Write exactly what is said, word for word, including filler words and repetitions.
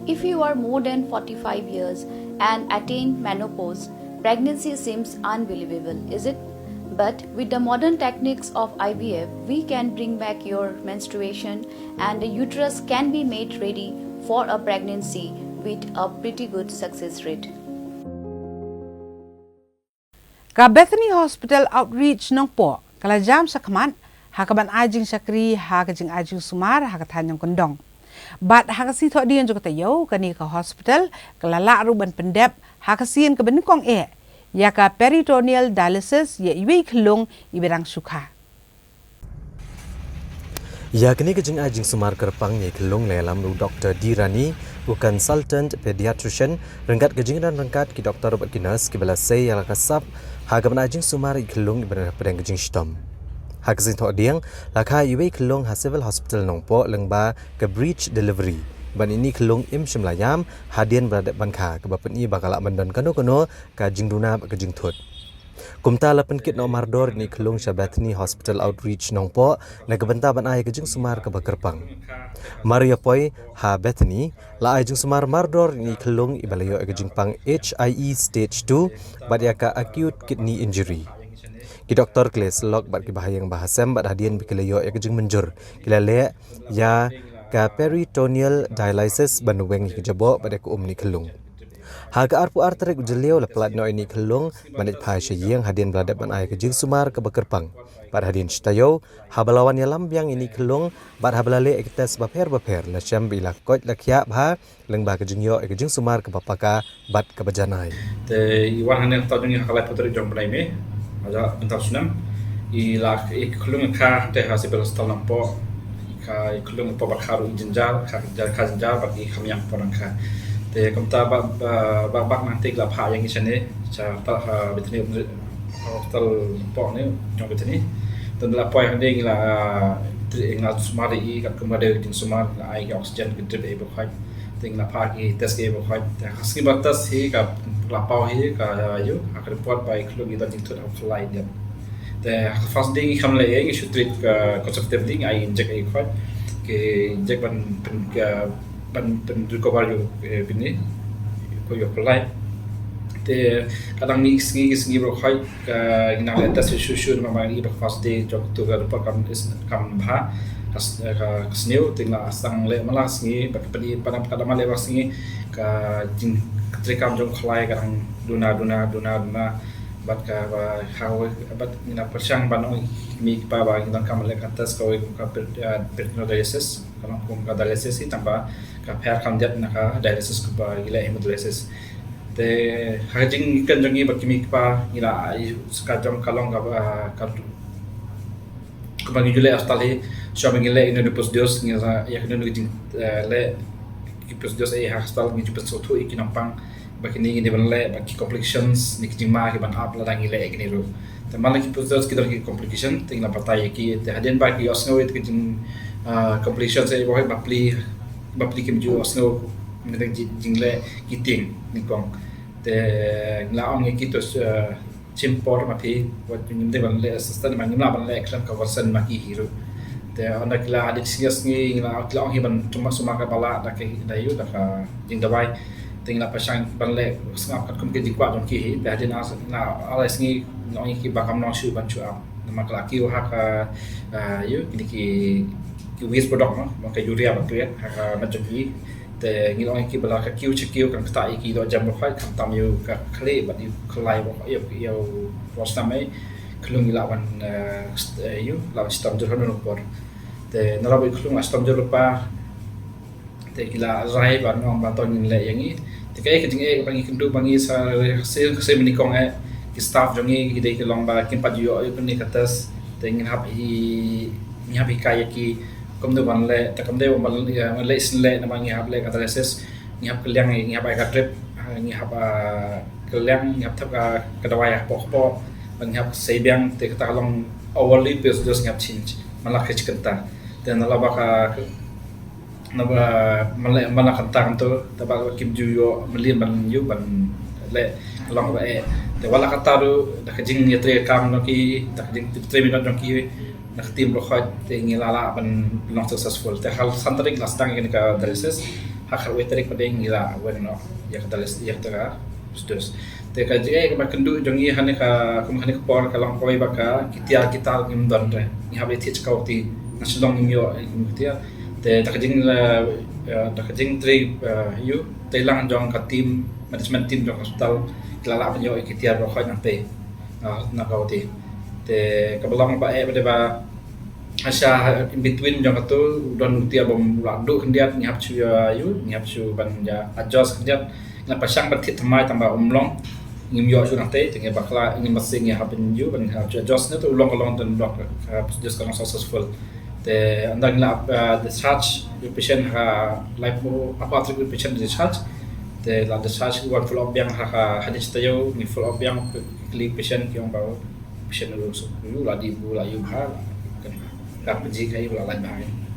If you are more than forty-five years and attain menopause, pregnancy seems unbelievable, is it? But with the modern techniques of I V F, we can bring back your menstruation and the uterus can be made ready for a pregnancy with a pretty good success rate. Ka Bethany Hospital Outreach Nongpoh ka la jam shakhmat ha kaban ai jingshakri ha ka jingai jingsumar ha ka thaiñ Nongkyndong. Bad ha ka sngi Thohdieng jong ka taïew, kane ka hospital ka la lah ruh ban pyndep ha ka sien kaba nyngkong eh ïa ka peritoneal dialysis ïa iwei i khyllung iba dang shu kha. Ïa kane ka jingai jingsumar kyrpang ïa i khyllung la ïalam u Doktor D Rani, u consultant pediatrician, ryngkat ka jingïadon ryngkat ki doktor bad ki nurse kiba la sei ïa la ka sap ha kaban ai jingsumar ïa i khyllung iba dang hapdeng ka jingshitom. Ha ka sngi Thohdieng la kha iwei i khyllung ha Civil Hospital Nongpoh lyngba ka breech delivery, bad ine i khyllung im shym la ïam hadien ba la dep ban kha, kaba pyni ba ka lah ban don kano kano ka jingduna bad ka jingthut. Kumta la pynkit noh mardor ine i khyllung sha Bethany Hospital Outreach Nongpoh na ka bynta ban ai ka jingsumar kaba kyrpang. Mar ïa poi ha Bethany, la ai jingsumar mardor ine i khyllung iba la ïoh ïa ka jingpang H I E stage two bad ïa ka acute kidney injury. Ki doktor ki la ïasyllok bad ki bahaïing bahasem bad hadien ba ki la ïoh ïa ka jingmynjur, ki la leh ïa ka peritoneal dialysis ban weng ïa ka jaboh bad ïa ka um ine i khyllung. Ha ka arphew ar tarik u Jylliew la pyllait noh ine i khyllung ban leit phai sha ïing hadien ba la dep ban ai ka jingsumar kaba kyrpang. Bad hadien shi taïew, haba la wan ïalam biang ine i khyllung bad haba la leh ïa ki test bapher bapher, la shem ba i la koit la khiah bha lyngba ka jingïoh ïa ka jingsumar kaba paka bad kaba janai. Te i wan hangne ha ka taïew jong ngi ha ka laiphew tarik jong u bnai May, ha ka bynta u snem, i la, i khyllung i kha hangtei ha Civil Hospital Nongpoh. I kha, i khyllung i pop ba kha ruh i jynjar, kha, kha jynjar bad i kham ïap por nangkha. Te kumta ba, ba, ba, bad nangta ki la phah ïa ngi shane sha ta, ha Bethany Hospital Nongpoh ne, jong Bethany. Te ynda la poi hangne ngi la, ngi la sumar ïa i katkum ka dei ka jingsumar, la ai ki oxygen, ki drip ïa i baroh khoit. Te ngi la phah ki test ïa i baroh khoit. Te ha ka sngi ba test hi ka la paw hi ka, ïa, ha ka report ba i khyllung i don jingthut ha u phyllai dep. Te ha ka first day ngi kham leh ei, ngi shu treat ka conservatively, ngi ai inject ïa i khoit. Ki inject ban pyn, ka, ban pyn recover ïa u, eh, bini, ko ïa u phyllai. Te ka dang mih sngi, ki sngi baroh khoit, ka ngi nang leh test shuh shuh namar ba i ba first day jong katu ka report kam, is, kam bha. Ka s-, ka, ka sniew, te ngi la sdang leh man la sngi, bad ka pynïaid, bad ka dang leh man la sngi, ka jing, ka treikam jong u khyllai ka dang duna, duna, duna, duna. Bad ka, ba, ha, bad ngi la pyrshang ban ong ïa ki kmie ki kpa ba ngi donkam leh ka test kawei kum ka per-, eh, peritoneal dialysis. Ka long kum ka dialysis hi tang ba ka pher kham dep na ka dialysis kaba ngi leh hemodialysis. Te ha ka jingkren jong ngi bad ki kmie ki kpa ngi la, i, ka jong ka long ka, ah, ka, kaba ngi ju leh hospital hi, shuwa ba ngi leh ïa kino kino procedures, ngi la, ïa kino kino ki jing, eh, leh ki procedures ei ha hospital ngi ju pynsngewthuh ïa ki nongpang ba kine ngi dei ban leh, ba ki complications ne ki jingma kiban ap lada ngi leh ïa kine ruh. Te man la ki procedures ki don ki complication, te ngi la batai ïa ki, te hadien ba ki ïohsngew ïa ki jing, ah, complications ei ba hoi bapli, bapli kim ju ïohsngew mynta jing, jingleh ki tieng nyngkong. Te ngi la ong ïa ki to, ah, shim por ma phi, wat ngim dei ban leh assistant, ma ngim lah ban leh khlem ka consent ma ki hi ruh. Te ynda ki la hadien shi sngi, ngi la, ki la ong hi ban sumar, sumar kaba lah da ka, da ïa u, da ka jingdawai. Te ngi la pyrshang ban leh sngap katkum ka jingkwah jong ki hi. Te hadien ar, na ar lai sngi ngi la ong ïa ki ba kam long shuh ban shu ap. Namar ka la kiew ha ka, ah, ïa u, kine ki, ki waste product, no, namar ka urea ba kiew ha ka met jong ki. Te ngi la ong ïa ki ba la ka kiew cha kiew kan ktah ïa ki dohjem baroh khoit, khamtam ïa u ka khlieh bad ïa u khyllai baroh khoit, ïa u, ïa u por snam ei. Khyllung i lah ban, eh, st-, eh, ïa u, lah ban shitom jur ha kano kano por. Te nalor ba i khyllung la shitom jur lypa, te ki la rai ban ong ba to ngin leh ïa ngi. Te kaei ka jingeh ba ngi kynduh ba ngi sa, sa, sa mynnyngkong eh, ki staff jong ngi ki dei ki long ba kim pat ju ïoh ïa kane ka test. Te ngin hap hi, ngin hap hikai ïa ki kumno ban leh, te kam dei ban leh, ban leh shen leh namar ngi hap leh ka dialysis, ngi hap kylliang, ngi hap ai ka drip, ah, ngi hap, ah, kylliang, ngi hap thep ka, ka dawai hapoh hapoh, bad ngi hap sei biang, te kata ka long hourly procedures ngi hap change man la ka shi kynta. Te nalor ba ka, naba man la, man la kynta kumto, te ba kim ju ïoh mlien ban ïa u ban leh ka long ba eh. Te wat la katta ruh da ka jingïatreikam jong ki, da ka jingtrei minot jong ki, na ka team baroh khoit, te ngi la lah ban long successful. Te ha ka san tarik la sdang ïa kane ka dialysis. Ha khatwei tarik pat ngi la wan noh ïa ka dialysis, ïa ka Presidios. Te ka jingeh kaba kynduh jong ngi ha kane ka, kum ha kane ka por ka long kawei ba ka ki tiar ki tar ngim don re. Ngi hap leit thied sha kawei. Na Shillong ngim ïoh ïa ki tiar. Te da ka jing la, eh, da ka jingtrei, eh, ïa u, treilang jong ka team, management team jong ka hospital, ki la lah ban ïoh ïa ki tiar ba khot nangtei. Ah, na kawei. Te kaba long ba eh ba dei ba Asha in between jong katu, don u tiar bym lah duh khyndiat, ngi hap shu ïa u, ngi hap shu ban ïa adjust khyndiat. Ngi la pyrshang ban thied thymmai tang ba um long. Ngim ïoh shuh nangtei, te ngi bakla, ngi masi ngi hap ban ïa u, ban hap shu adjust ne, te u long ka long, don dok, uh, just ka long successful. Te ynda ngi la, uh, discharge u patient ha, like, u, apa, u patient discharge. Te la discharge, wan follow up biang ha ka, hadien shi taïew, ngi follow up biang, kylli patient ki ong ba u patient u, u la dih, u la ïoh bha, kan ka pynjih ka ïoh, u la lait bha.